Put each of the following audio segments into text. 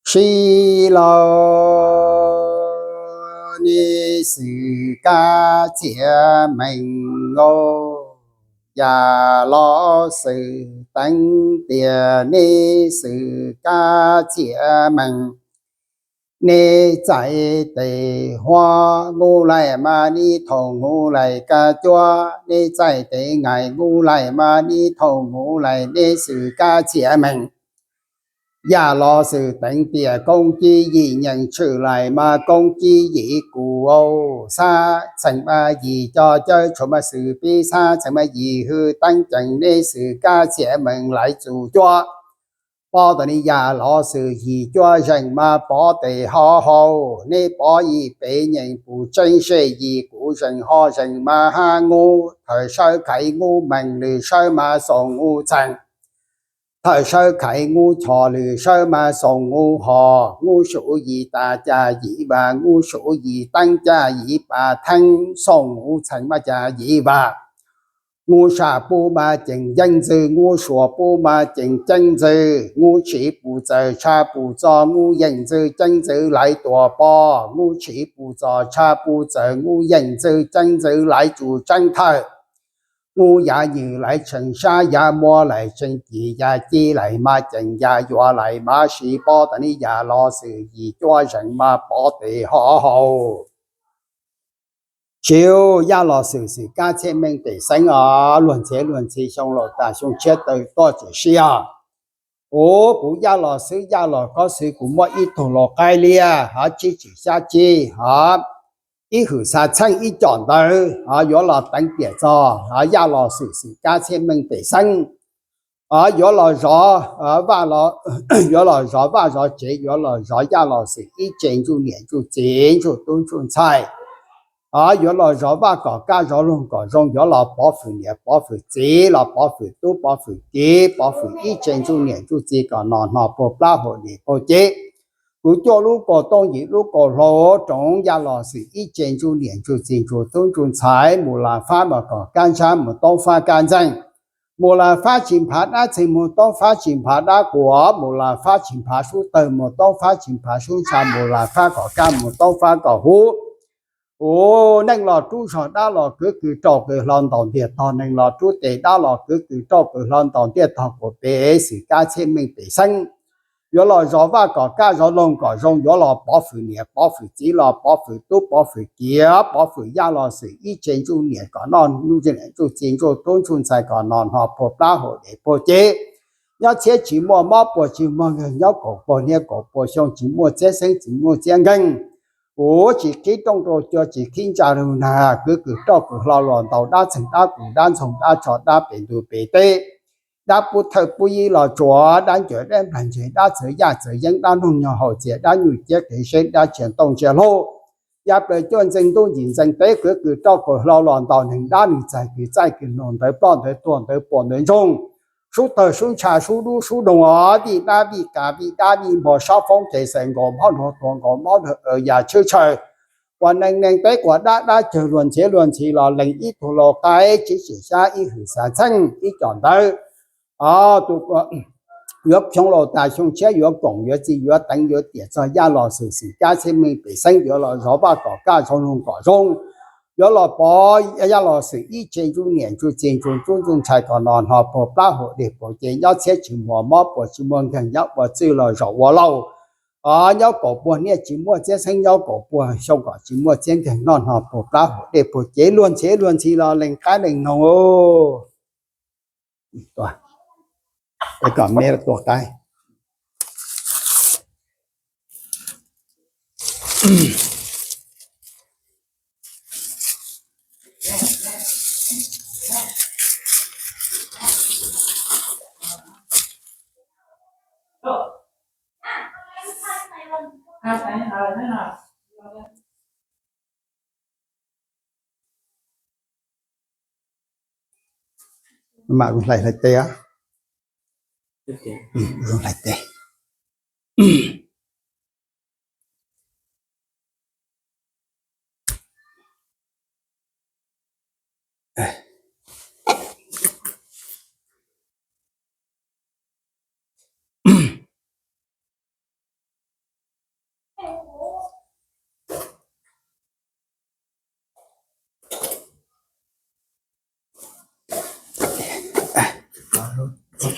Sib laug, nej xwm kab txiav meej os. Yaj Los Xwm teev tias nej xwm kab txiav meej. Nej txais tes huab, Ngu Laim mas nib thooj Ngu Laim kab cuab, nej txais tes ngaim, Ngu Laim mas nib thooj Ngu Laim, nej xwm kab txiav meej. Yaj Los Xwm teev tias koob kib yim nyeem tshwm laim mas koob kib yim kuv, xab txheem mas yim coj cawb tshuaj mas xwm pib, xab txheem mas yim hwj teeb ceev, nej xwm kab txiav meej laiv txus cuab. Pov tas ni Yaj Los Xwm yim cuab zeem mas pov tes hov hau, nej pov yim pem nyeem pus tseeb seb yim kuv zeem ho zeem mas hab Ngu, thawm sawb khaiv Ngu meej, lwm sawb mas xoom Ngu txheem. Thawm sawb khaiv Ngu choj, lwm sawb mas xoom Ngu hov, Ngu suav yim tas cas yim vas, Ngu suav yim teeb cas yim pas theeb, xoom Ngu txheem mas cas yim vas. Ngu sam pub mas ceem yeej ntxwg, Ngu suav pub mas ceem ceeb ntxwg, Ngu tsiv pus txawm tsha pus txo, Ngu yeej ntxwg ceeb ntxwg laiv tuam pov, Ngu tsiv pus txo tsha pus txawm, Ngu yeej ntxwg ceeb ntxwg laiv tsus tseeb thawj. Ngu yav nywm laiv tshee sab, yav muab laiv tshee cim, yav cib laiv mas ceem, yav yuav laiv mas siv. Pov tas ni Yaj Los Xwm yim cuab zeem mas pov tes hov hau. Tsis, Yaj Los Xwm xwm kab txhiaj meej pem xeeb os, luag ntxhi luag ntxhi xyoo laus tas xyoo tshiab taw tuaj tseem siab. Ua kuv Yaj Los Xwm, Yaj Los Koob Xwm, kuv muaj ib tug lau qaib liab hov, tsib txwm xyab cib hov, ib hwm xav txheej ib com ntawd hov, yuav los teev tiam txog hov Yaj Los Xwm xwm kab txhiaj meej pem xeeb. Yuav los zov vaj, yuav los zov vaj zov tsev, yuav los zov Yaj Los Xwm ib tse ntsuj niam ntsuj txiv ntsuj tub ntsuj ntxhais. Yuav los zov vaj kom kaj, zov loog kom zoo, yuav los pov fwm niam pov fwm txiv, los pov fwm tub pov fwm kiv, pov fwm ib tse ntsuj niam ntsuj txiv kom noj hno puag plab hauv dej puag ceg. Kuv cuaj lub kaus tooj, yim lub kaus hlau, roov Yaj Los Xwm ib tse ntsuj niam ntsuj txiv ntsuj tub ntsuj ntxhais, mus las fab mas kom kaj ntsab, mus toob fab kaj ntxeeg. Mus las fab tsis nphav dab txeeg, mus toob fab tsis nphav dab quas, mus las fab tsis nphav sub tawg, mus toob fab tsis nphav sub ntsha, mus las fab kom kaj, mus toob fab kom huv. Ua neej los rub zog, dab los kwv kws rauj kws hlau ntaus ntiag tog, neeg los rub tes, dab los kwv kws rauj kws hlau ntaus ntiag tog, kuv pem xwm kab txhiaj meej pem xeeb. Yuav los zov vaj kom kaj, zov loog kom zoo, yuav los pov fwm niam pov fwm txiv, los pov fwm tub pov fwm kiv, pov fwm Yaj Los Xwm ib tse ntsuj niam kom noj, ntsuj niam ntsuj txiv ntsuj tub ntsuj ntxhais kom noj hno puag plab hauv dej puag ceg. Nyob tshiab tsis muaj mob, puag tsis muaj nkeeg, nyob kaum puag niaj kaum puag xyoo tsis muaj txiab xeeb tsis muaj txiab nkeeg. Kuv tsis qhib rooj rau cua, tsis qhib ntsa rau nag, kwv kws rauj kws hlau los ntaus dab txeeg dab qus dab ntxoog dab tsho dab pem ntuj pem teb, dab pub thawj pub yib los tsuav, dab ncuav dab nplag ntseg, dab txawv yaj txawv yeeb, dab noog nyoog haus txias, dab nyuj ciab qev seb, dab tsiaj tooj tsiaj hlaub, yav plaws cuaj ntxeeg ntuj ncim ntxeeg teb, kwv kws rauj kws hlau los ntaus neeg, dab neeg txaij kws txaij kws noog, ntawv ploj ntawv tuag ntawv puas ntawv ntsoog, sub tawg sub ntsha sub dub sub doog os, vij dab vij kav vij dab vij npog, sab foob tes xais nkaus, mob nrog tuag nkaus, mob nrog yaj tshwb tshaw, quas neeg neeg teb quas dab dab cawg, luag ntxhi luag ntxhi los lees ib tug lau qaib, tsib txwm xyab ib hwm xav txheej ib com ntawd. Tus yuav xyoo laus tas xyoo tshiab yuav koom yuav txi yuav teev yuav tiam txog Yaj Los Xwm xwm kab txhiaj meej pem xeeb, yuav los zov vaj kom kaj, zov loog kom zoo, yuav los pov Yaj Los Xwm ib tse ntsuj niam ntsuj txiv ntsuj tub ntsuj ntxhais kom noj hno puag plab hauv dej puag ceg, nyob tshiab tsis muaj mob, puag tsis muaj nkeeg, nyob ua txwj los zaum ua laus. Nyob kaum puag niaj tsis muaj txiab xeeb, nyob kaum puag xyoo kom tsis muaj txiab nkeeg, noj hno puag plab hauv dej puag ceg, luag ntxhi luag ntxhi los lees qaib lees noog. Kom me tua qaib. Mam zoo hlais hlais tes. Zoo hlais tes.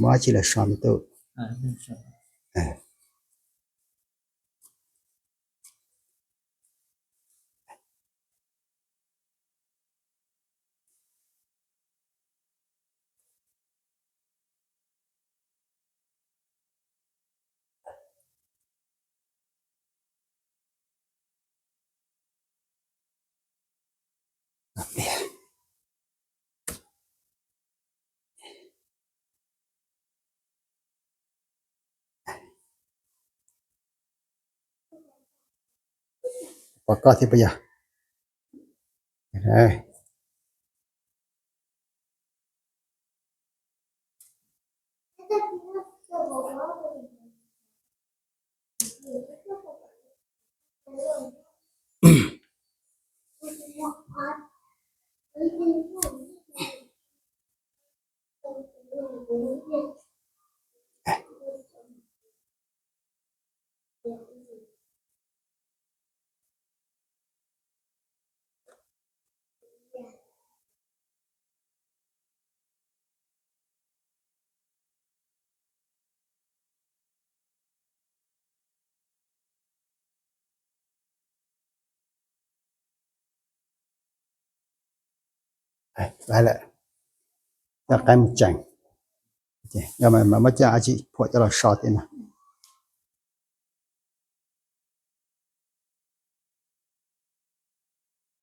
Muab dab tsi los so me tub? Pom koj thiab puas yog? Lawm, coj qaib mus tsees. Yog mas muab coj dab tsi phuam coj los so thiab no.